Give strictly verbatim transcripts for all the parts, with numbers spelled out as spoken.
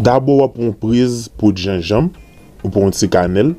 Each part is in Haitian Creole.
Dabò w ap pran yon priz poud jenjanm, ou pran yon ti kanèl,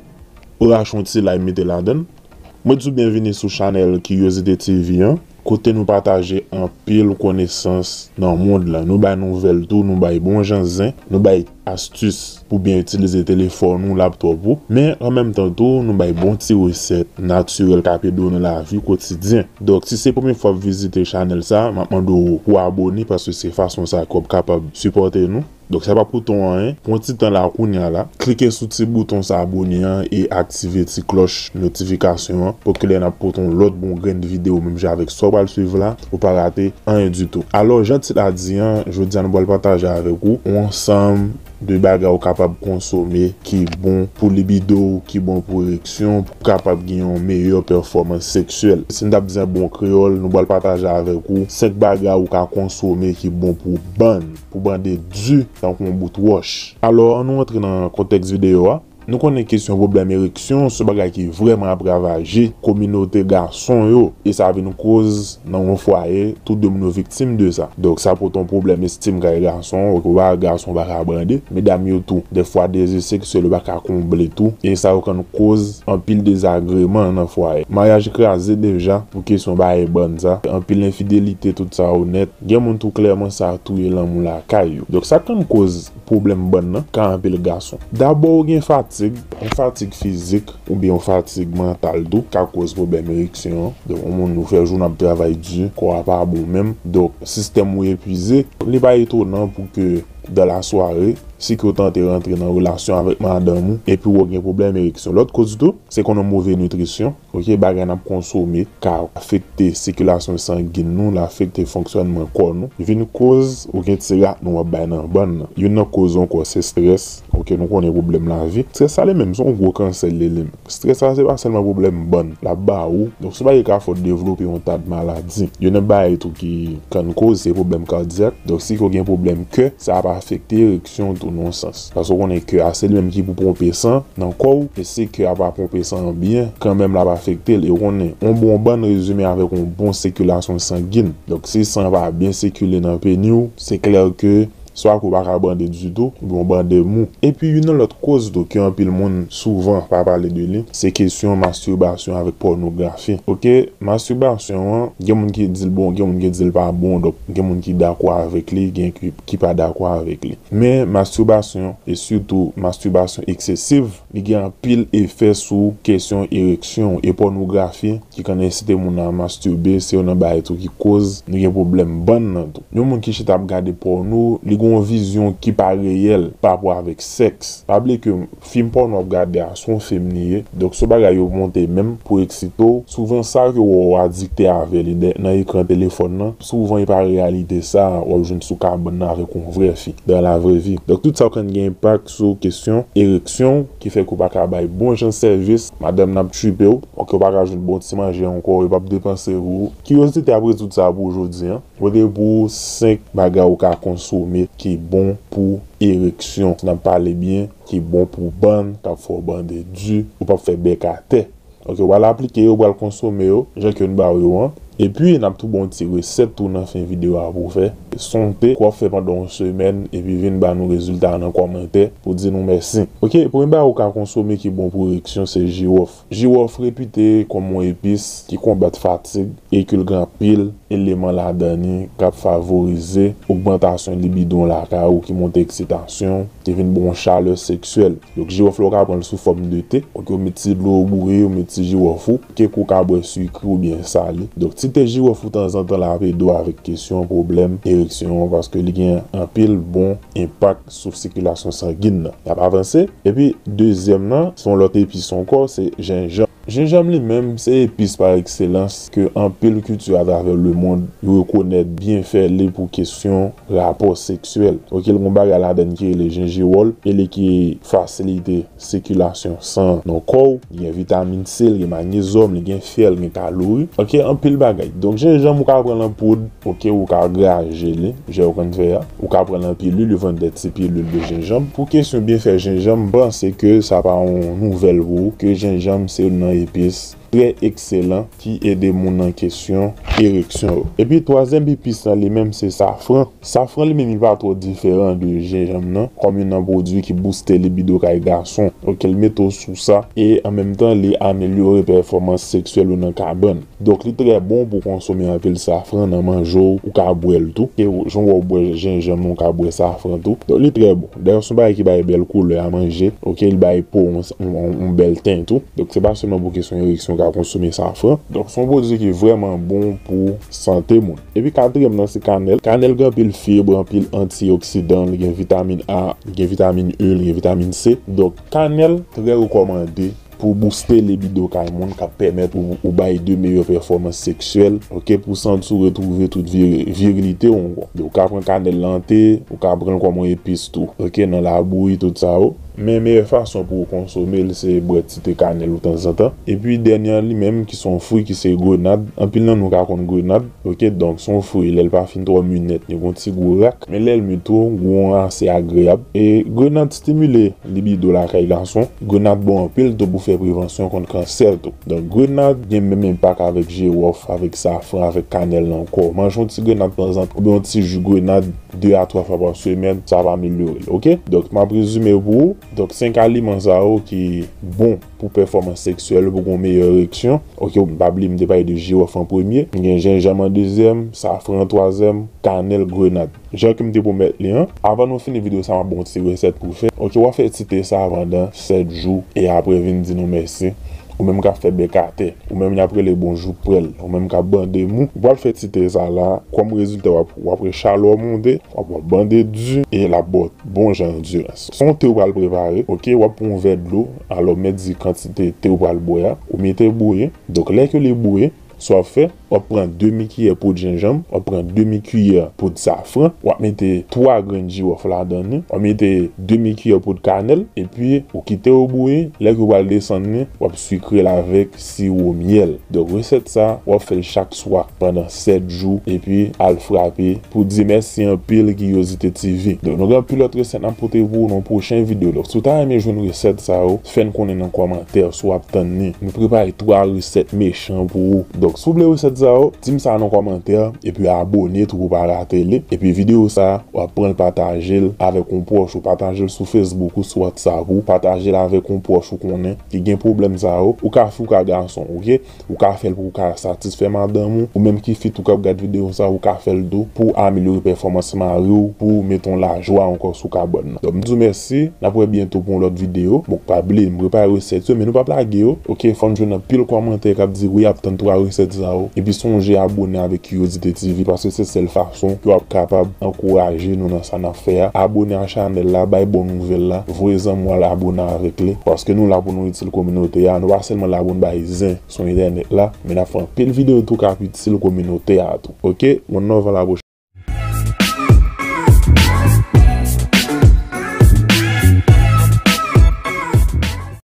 ou rache yon ti lay mete ladan l. Mwen di w byenvini sou chanèl Curiosité T V an, kote nou pataje anpil konesans nan mond lan. Nou bay nouvèl tou, nou bay bon jan zen, nou bay astis pou byen itilize telefòn ou, laptòp ou, men an menm tan tou, nou bay bon ti resèt natirèl k ap ede w nan lavi kotidyen. Donk, si se premye fwa w ap vizite chanèl sa, m ap mande w pou w abone, paske se fason sa ke w ap kapab sipòte nou. Donk, sa p ap koute w anyen. Pran ti tan la kounye a la. Klike sou ti bouton sa abone an e aktive ti klòch notifikasyon an pou ke lè n ap pote yon lòt bon grenn videyo menm jan avèk sa w pral swiv la, ou pa rate anyen ditou. Alò, jan tit la di an, jodi a nou pral pataje avèk ou yon ansanm de bagay ou kapab konsome ki bon pou libido w, ki bon pou ereksyon, pou w kapab gen yon meyè pèfòmans seksyèl. Si n t ap di an bon kreyòl, nou pral pataje avèk ou senk bagay ou ka konsome ki bon pou bann, pou bande di tankou yon bout wòch. Alò, ann nou antre nan kontèks videyo a. Nou konnen kesyon pwoblèm ereksyon se yon bagay ki vrèman ap ravaje kominote gason yo, e sa vin koz nan yon fwaye, tou de moun yo viktim de sa. Donk, sa pote yon pwoblèm estim kay gason, ou pa gason pa ka bande, medam yo tou, dèfwa dezi seksyèl yo pa ka konble tou, e sa yo konn koz anpil dezagreman nan fwaye. Maryaj kraze deja pou kesyon bagay bann sa, anpil enfidelite, tout sa yo nèt. Gen moun tou klèman sa touye lanmou lakay yo. Donk, sa konn koz pwoblèm bann nan ka anpil gason. Dabò, ou gen fatig, yon fatig fizik oubyen yon fatig mantal tou ka koz pwoblèm ereksyon an. Donk, yon moun ou fè jounen ap travay di, kò a pa bon menm. Donk, sistèm ou epwize. Li pa etonan pou ke dans la soirée, si ke w tante rantre nan relasyon avèk madanm ou, epi w gen pwoblèm ereksyon. Lòt koz tou, se konn yon move nitrisyon. Ok, bagay n ap konsome ka afekte sikilasyon sangin nou, l afekte fonksyònman kò nou, vin koz ou gen ti rat nou w ap bay nan bann nan. Youn nan koz ankò se strès. Ok, nou konnen pwoblèm lavi. Strès sa li menm se yon gwo kansè li ye li menm. Strès sa se pa sèlman pwoblèm bann l ap ba ou. Donk se yon bagay ki ka fè w devlope yon ta de maladi. Youn nan bagay tou ki konn koz se pwoblèm kadyak. Donk si ke w gen pwoblèm kè, sa ap afekte ereksyon w tou nan yon sans. Paske w konnen kè a se li menm ki pou ponpe san nan kò w, e si kè a pa ponpe san an byen, kanmenm l ap afekte l. E w konnen, yon bon bann rezime avèk yon bon sikilasyon sangin. Donk, si san an pa byen sikile nan peni w, se klè ke swa ke w pa ka bande ditou, oubyen w bande mou. Epi, youn nan lòt koz tou ke anpil moun souvan pa pale de li, se kesyon mastibasyon avèk pònografi. Ok, mastibasyon an, gen moun ki di l bon, gen moun ki di l pa bon, donk gen moun ki dakò avèk li, gen ki, ki pa dakò avèk li. Men mastibasyon, e sitou mastibasyon eksesiv, li gen anpil efè sou kesyon ereksyon w. E pònografi ki konn ensite moun nan mastibe, se youn nan bagay tou ki koz nou gen pwoblèm bann nan tou. Yon moun ki chita ap gade pòno, li gen yon vizyon ki pa reyèl pa rapò avèk sèks. Pa bliye ke fim pòno w ap gade a, se yon fim li ye. Donk, se yon bagay yo monte menm pou eksite w. Souvan, sa ke w wè w adikte avè li dè, nan ekran telefòn nan, souvan, e pa reyalite sa w ap jwenn sou kabann nan avèk yon vrè fi, dans la vraie vie. Donk, tout sa yo konn gen enpak sou kesyon ereksyon w, ki fè ke w pa ka bay bon jan sèvis. Madanm nan ap tripe w, ok, w pa ka jwenn bon ti manje ankò, yo p ap depanse pou ou. Kiryozite ap rezoud sa pou w jodi a. Pote pou w senk bagay ou ka konsome ki bon pou ereksyon. Si n ap pale byen, ki bon pou bann, k ap fè w bande di, ou p ap fè bèk atè. Ok, ou pral aplike yo, ou pral konsome yo, jan ke n ba w yo an. Epi, n ap tou ba w yon ti resèt tou nan fen videyo a pou w fè. Sonte, ke w ap fè pandan yon semèn, epi vin ba nou rezilta a nan kòmantè pou di nou mèsi. Ok, premye bagay ou ka konsome ki bon pou ereksyon, se jiwòf. Jiwòf repite kòm yon epis ki konbat fatig e ke l gen anpil eleman ladan li k ap favorize ogmantasyon libido lakay ou, ki monte eksitasyon, ki vin ba w yon chalè seksyèl. Donk, jiwòf la, ou ka pran l sou fòm de te. Ok, ou met ti dlo, ou boure, ou met ti jiwòf ou. Kèk ou ka bwè sikre oubyen sale. Donk, ti te jiwòf ou tanzantan la ap ede w avèk kesyon pwoblèm ereksyon an, paske li gen anpil bon enpak sou sikilasyon sangin nan. N ap avanse. Epi, dezyèm nan, se yon lòt epis ankò, se jenjanm. Jenjanm li menm, se epis pa ekselans ke anpil kilti atravè lemond yo rekonèt byenfè li pou kesyon rapò seksyèl. Ok, l gen yon bagay ladan l ki rele jenjewòl, e li ki fasilite sikilasyon san nan kò w. Li gen vitamin C, li gen manyezyòm, li gen fyè, li gen kalori. Ok, anpil bagay. Donk, jenjanm ou ka pran l an poud, ok, ou ka graje li, jan yo konn fè a. Ou ka pran l an pilil, yo vann de ti pilil de jenjanm. Pou kesyon byenfè jenjanm, m panse ke sa pa yon nouvèl pou ou, ke jenjanm se youn nan epis trè ekselan ki ede moun nan kesyon ereksyon yo. Epi twazyèm pi pis lan li menm se safran. Safran li menm li pa twò diferan de jenjanm nan kòm youn nan pwodui ki bouste libido kay gason. Oke, li mete w sou sa e an menm tan li amelyore pèfòmans seksyèl ou nan kabann. Donk li trè bon pou konsome anpil safran nan manje w, ou ka bwè l tou. E jan w wè w bwè jenjanm nan, ou ka bwè safran tou. Donk li trè bon. Dayè se yon bagay ki bay bèl koulè a manje. Oke, li bay po w yon, yon, yon bèl ten tou. Donk se pa sèlman pou kesyon ereksyon ou ka konsome safran. Donk se yon pwodui ki vrèman bon pou sante moun. Epi katriyèm nan se kanèl. Kanèl gen anpil fib, anpil antioksidan, li gen vitamin A, li gen vitamin E, li gen vitamin C. Donk kanèl trè rekòmande pou bouste libido kay moun, k ap pèmèt ou, ou bay de meyè pèfòmans seksyèl, oke, pou santi w retwouve tout viri-, virilite w ankò. Donk ou ka pran kanèl lan an te, ou ka pran l kòm yon epis tou, oke, nan labouyi, tout sa yo. Men meyè fason pou w konsome l se bwè ti te kanèl ou tanzantan. Epi dènye an li menm ki se yon fwi ki se grenad. Anpil nan nou ka konn grenad, oke, donk se yon fwi lè l pa fin twò mi nèt, li gen yon ti gou rak, men lè l mi tou, gou an ase agreyab. E grenad stimile libido lakay gason. Grenad bon anpil tou pou fè prevansyon kont kansè tou. Donk grenad gen menm enpak avèk jiwòf, avèk safran, avèk kanèl la ankò. Manje yon ti grenad tanzantan oubyen yon ti ji grenad de a twa fwa pa semèn, sa va amelyore l, oke? Donk m ap rezime pou ou. Donk senk aliman sa yo ki bon pou pèfòmans seksyèl, pou gen yon meyè ereksyon. Oke, pa bliye m te pale de jiwòf an premye. M gen jenjanm an dezyèm, safran an twazyèm, kanèl, grenad. Jan ke m te pwomèt li an, avan nou fini videyo sa, m ap ba w yon ti resèt pou w fè. Oke, w ap fè ti te sa pandan sèt jou e apre vin di nou mèsi. Ou menm k ap fè bèk atè, ou menm y ap rele bonjou prèl, ou menm k ap bande mou, ou pral fè ti te sa la, kòm rezilta w ap, w ap wè chalè w monte, w ap, w ap bande di e l ap ba w bon jan andirans. Se yon te ou pral prepare, oke, w ap pran yon vè dlo, alò mèt di kantite te ou pral bwè a, ou mete bouyi. Donk lè ke li bouyi, sa w ap fè, w ap pran demi kiyè poud jenjanm, w ap pran demi kiyè poud safran, w ap mete twa grenn jiwòf ladan li, w ap mete demi kiyè poud kanèl, epi ou kite yo bouyi, lè ke w pral desann li, w ap sikre l avèk siwo myèl. Donk resèt sa, w ap fè l chak swa pandan sèt jou, epi al frape pou di mèsi anpil Curiosité T V. Donk nou gen anpil lòt resèt n ap pote pou ou nan pwochen videyo. Donk si w ta renmen jwenn resèt sa yo, fè n konnen nan kòmantè si w ap tann li. Nou prepare twa resèt mechan pou ou. Donk si w vle resèt sa yo, di m sa nan kòmantè, epi abone tou pou w pa rate li. Epi videyo sa, w ap pran l pataje l avèk yon pwòch ou, pataje l sou Facebook ou sou WhatsApp ou, pataje l avèk yon pwòch ou konnen ki gen pwoblèm sa yo. Ou ka fi, ou ka gason, oke? Ou ka fè l pou w ka satisfè madanm ou, ou menm ki fi tou k ap gad videyo sa, ou ka fè l tou pou amelyore pèfòmans mari w, pou mete yon lajwa ankò sou kabann nan. Donk m di w mèsi, n ap wè byento pou yon lòt videyo. Bon, pa bliye, m prepare resèt yo, men nou p ap lage yo. Oke, fò n jwenn anpil kòmantè k ap di wi, y ap tann twa resèt sa yo. Epi sonje abone avèk Curiosité T V, paske se sèl fason ke w ap kapab ankouraje nou nan sa n ap fè a. Abone a chanèl la, bay bon nouvèl la, voye zanmi w al abone avèk li, paske nou la pou nou itil kominote a. Nou pa sèlman la pou n bay zen sou entènèt la, men n ap fè anpil videyo tou k ap itil kominote a tou. Oke, one love, a la pwochèn.